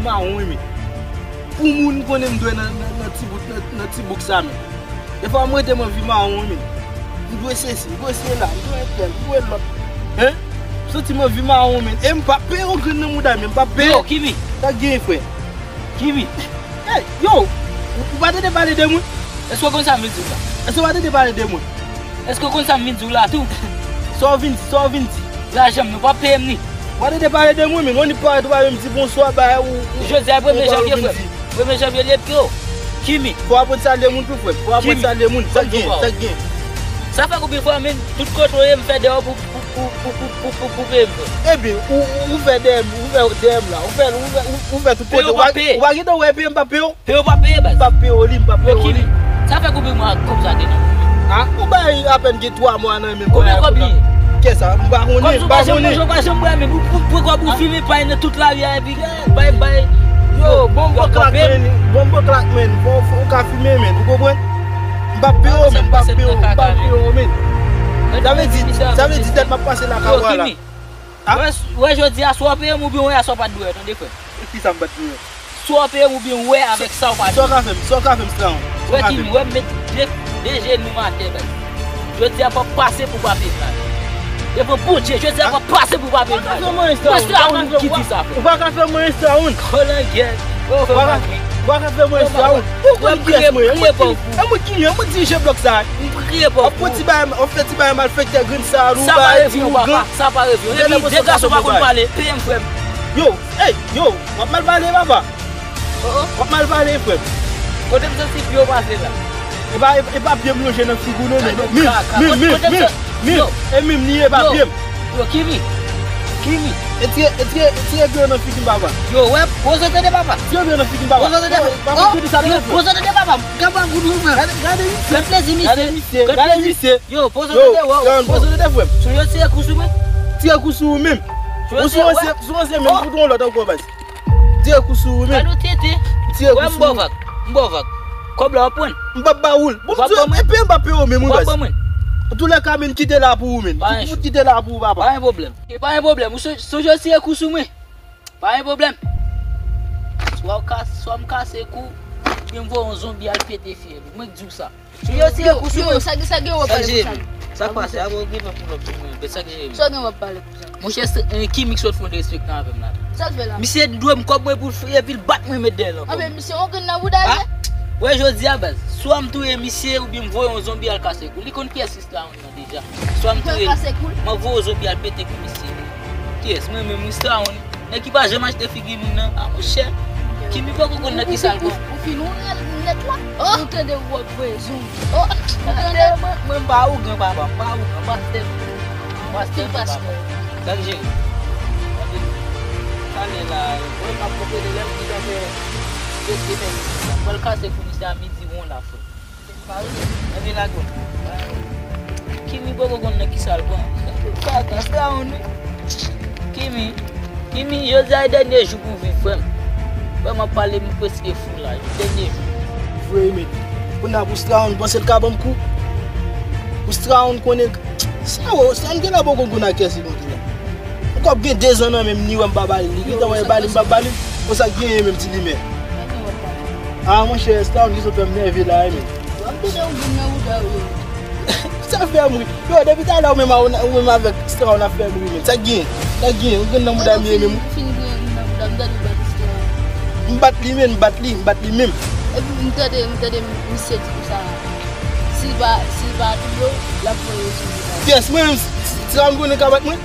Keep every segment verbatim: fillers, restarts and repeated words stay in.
Mawon wi men. Pou moun konnen m dwe nan, nan, nan ti bout, nan, nan ti bouk sa men. Defwa m rete m anvi mawon wi men. M dwe sesi, m dwe sela, m dwe entèl, m dwe lòt. Hein? M santi m anvi mawon wi men. E m p ap peye yon grenn nan mouda men, m p ap peye. Yo, Kimi. Sa k genyen frè? Kimi. Hey, yo, ou, ou pa tande pale de mwen? Èske w konn sa m vin di w la? Èske w pa tande pale de mwen? Èske w konn sa m vin di w la tou? Sa w vin di, sa w vin di? Lajan m, nou p ap peye m li. Ou pa tande pale de mwen, men yon nèg parèt ou pa menm di bonswa, bay ou, ou, jodi a premye janvye, frè m. Premye janvye li epi yo. Kimi. Fò w aprann salye moun tou, frè m. Fò w aprann salye moun. Sa k gen, sa k gen. Sa fè konbyen fwa menm, tout kote w ye, m fè dèyè w pou, pou, pou peye m, frè m. Ebyen, ou, ou, ou fè dèyè m, ou fè dèyè m la. Ou fè, ou fè, ou, ou fè tout kote. Ou pa peye. Ou pa gentan wè peye m pa peye w? Peye w pa peye, baz. M pa peye w li, m pa peye w li. Sa fè konbyen mwa kòb sa te nan men w? Ah, ou bay apèn gen twa mwa nan men m. Konbyen kòb li ye? Kè sa, m pa konnen, m pa konnen. Kòb sa ou pa janm manje, ou pa janm bwè, men ou, ou pran kòb ou fimen pay nan tout lari a, epi bay, bay. Yo, bon, bon klak, men, bon, bon klak, men. Fò, fò w ka fimen, men. Ou konprann? M pa peye w, men, m pa peye w, m pa peye w, men. Sa vle di, sa vle di tèt m ap pase lakay ou a la. Ah? Wè, wè jodi a, swa w peye m oubyen w wè a sa w pa t dwe wè, tande, frè m. E kisa m pa t dwe wè? Swa w peye m oubyen w wè avèk sa w pa t dwe wè. Sa w ka fè m, sa w ka fè m, Strawn? Wè Kimi, wè m met de, de jenou m atè, baz. Jodi a p ap pase pou w pa peye m la. Devan Bondye, jodi a p ap pase pou w pa peye m la. Ou pa ka fè m anyen, Strawn. Mwen Strawn ki di sa, frè. Ou pa ka fè m anyen, Strawn. Kolangèt. Ou pa ka, ou pa ka fè m anyen, Strawn. Ou konn kiyès mwen ye? E mwen ki, e mwen dirije blòk sa a. M priye pou ou. W ap pran ti bagay, w ap fè ti bagay malfektè grenn sa a, ou pa di ougan. Sa pa revyen, papa. Sa pa revyen. Epi de gason pa konn pale, peye m, frè m. Yo, ey, yo, w ap mal pale, papa. W ap mal pale, frè m. Kote m santi pye w pase la? E pa, e pa pye m lonje nan figi w non, non, non. Mim, mim, mim, mim, mim. E mim li ye, e pa pye m. Yo, Kimi. Kimi. E tire, e tire, e tire pye w nan figi m, papa. Yo, wè, poze tande, papa. Tire pye w nan figi m, papa. Poze tande. Yo, poze tande, papa. Gade, gade misye. Fè plezi, misye. Gade misye. Gade misye. Yo, poze tande, wè. Poze tande, frè m. Sou yo tire kou sou mwen. Tire kou sou ou menm. Ou sou ansyen, sou ansyen menm, ou tron lòt ankò, baz. Tire kou sou ou menm. Gade ou tete. Tire kou sou ou. Wè, m ba w vag. M ba w vag. Kòb la w ap pran. M p ap ba ou l. Bon, m di w, epi m p ap peye w menm, wi, baz. Antoulèka, men, kite la pou ou, men. Fout kite la pou ou, papa. Pa gen pwoblèm. Pa gen pwoblèm. Ou so-, sonje w tire kou sou mwen. Pa gen pwoblèm. Swa w ka, swa m kase kou, oubyen m voye yon zonbi al pete fyèl ou. Mwen k di w sa. Si yo tire kou sou mwen. Yo, sa, sa gen wè pale konsa. Sa k pase? Abo gen pa pwoblèm pou mwen. Sa k jere m. Sa gen wè pale konsa. Monchè, Kimi k sot fè yon derespektan avè m la. Sa l fè la? Misye dwe m kòb mwen pou l fè, epi l bat mwen met dèyè l ankò. Anben misye yon grenn nan bouda l ye. Wè jodi a, baz. Swa m touye misye oubyen m voye yon zonbi al kase kou. Li konn kiyès ki Strawn nan deja. Swa m touye l, m ap voye yon zonbi al pete kou misye. Kiyès? Mwen menm, wi, Strawn. Nèg ki pa janm achte figi moun nan. A, monchè. Kimi poko konn nan kisa l pran. Ou fin ou rèl nèt la. Ou tande w ap voye zonbi. Ou tande? Mwen, mwen m pa ougan, papa. M pa ougan. Pastè. Pastè, papa. Sa k jere. Talè la, mwen m ap konprann lè m di nan fè, fè, fè, fè, mwen l kase kou misye a midi won la, frè. Anvi lage w. Kimi poko konn nan kisa l pran. Sa, sa, sa, sa, on, wi. Kimi, Kimi, jodi a e dènye jou pou w viv, frè m. Frè m ap pale, m prèske fou la. Dènye jou. Vre, men. Kounye a pou Strawn, panse l ka ban m kou. Pou Strawn konnen, Strawn, Strawn genlè poko konn a kiyès li konn genlè. Ankò gen de zan nan men m, ni wè m pa ba li, ni gentan wè ba li, m pa ba li. Konsa k genyen menm, ti limè. A, monchè, Strawn ki sot fè m nève la, wi, men. W ap tounen yon grenn nan bouda w, yo. Sa fè m ri. Yo, depi talè ou menm, ou menm avèk Strawn ap fè m ri, men. Sa k genyen? Sa k genyen? Yon grenn nan bouda m ye menm. Fin grenn nan bouda m, tande w bat Strawn. M bat li, men, m bat li, m bat li menm. Epi m tande, m tande misye di konsa, si l pa, si l pa touble w, l ap voye sou li. Yes, mwen menm, Strawn konnen ka bat mwen.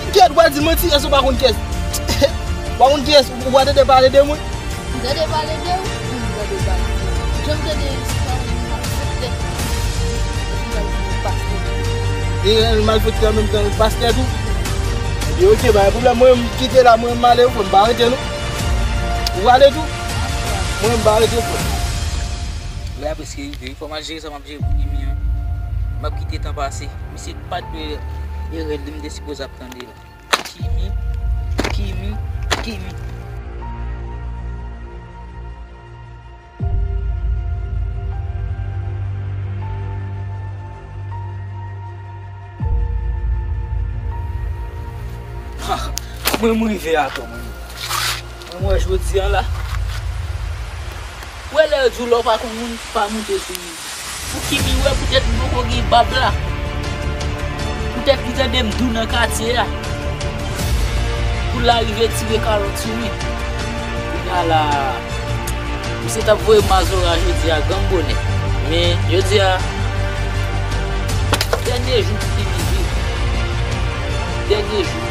Kiyès ou pral di manti, èske ou pa konn kiyès? Ou pa konn kiyès, ou pa tande pale de mwen? M tande pale de ou? M tande pale de ou. Jan m tande isit la, ou malfektè. Ou pral di pastè. E malfektè an menm tan pastè tou? Epi oke, pa gen pwoblèm, mwen m kite la, mwen m ale, ou frè m, pa rete non. Ou prale tou? Mwen m pa rete, frè m. Lè a prèske rive, fò m al jere sa m ap jere pou Kimi an. M ap kite tan pase. Misye pa t dwe erè li, m te sipoze ap tande la. Kimi, Kimi, Kimi. Ha, mwen, m rive atò, mwen. Mwen jodi a la. Wè lè yo di w lè w pa konn moun, pa moute sou moun. Pou Kimi wè poutèt li poko gen bab la. Poutèt li tande m dou nan katye a. Pou l arive tire kalòt sou mwen. Kounye a la, misye t ap voye mazora jodi a granm bonè. Men, jodi a, dènye jou pou Kimi viv. Dènye jou.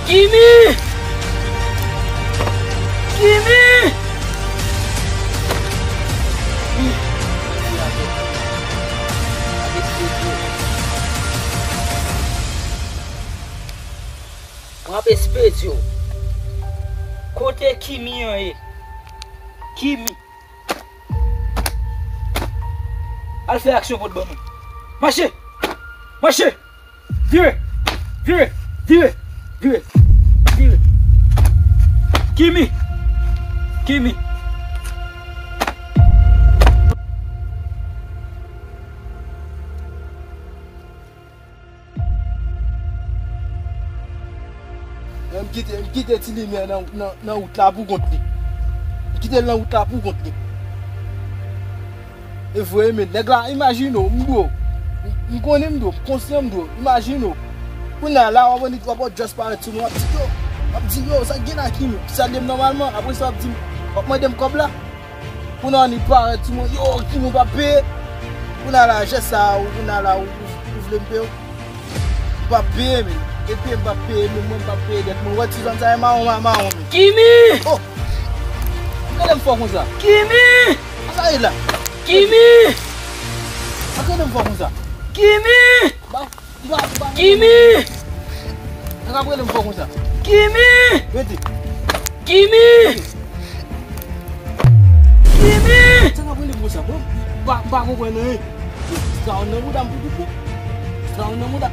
Kimi! Kimi! M ap espedye w. Kote Kimi an ye? Kimi. Al fè aksyon pou t ban mwen. Mache! Mache! Vire! Vire! Vire! Vire! Vire! Kimi! Kimi! M kite, m kite ti limyè nan, nan, nan wout la pou kont li. M kite l nan wout la pou kont li. E vre, men nèg la, imajine w, m dwe w. M, m konnen m dwe w, m konsyan m dwe w. Imajine w. Kounye a la, w ap annik, w ap wè just parèt sou mwen, w ap di, yo, w ap di, yo, sa k gen la Kimi? W ap salye m nòmalman, apre sa, w ap di m, w ap mande m kòb la. Kounye a, annik parèt sou mwen, yo, Kimi, w p ap peye. Kounye a la, jès sa a, ou, kounye a la, ou, ou, ou vle m peye w? M p ap peye, men. E peye m p ap peye, men mwen m p ap peye dèt mwen. Ou wè ti zòn sa e mawon, ma-, mawon, men. Kimi! Oh! Gade m fò konsa. Kimi! Sa sa ye la? Kimi! Gade m fò konsa. Kimi! Ba, ba, ba. Kimi! Sa k ap rele m fò konsa. Kimi! Rete. Kimi! Kimi! Sa k ap rele m konsa, bon? M pa, m pa konprann anyen. Sa nan mouda m pou koupe. Sa nan mouda.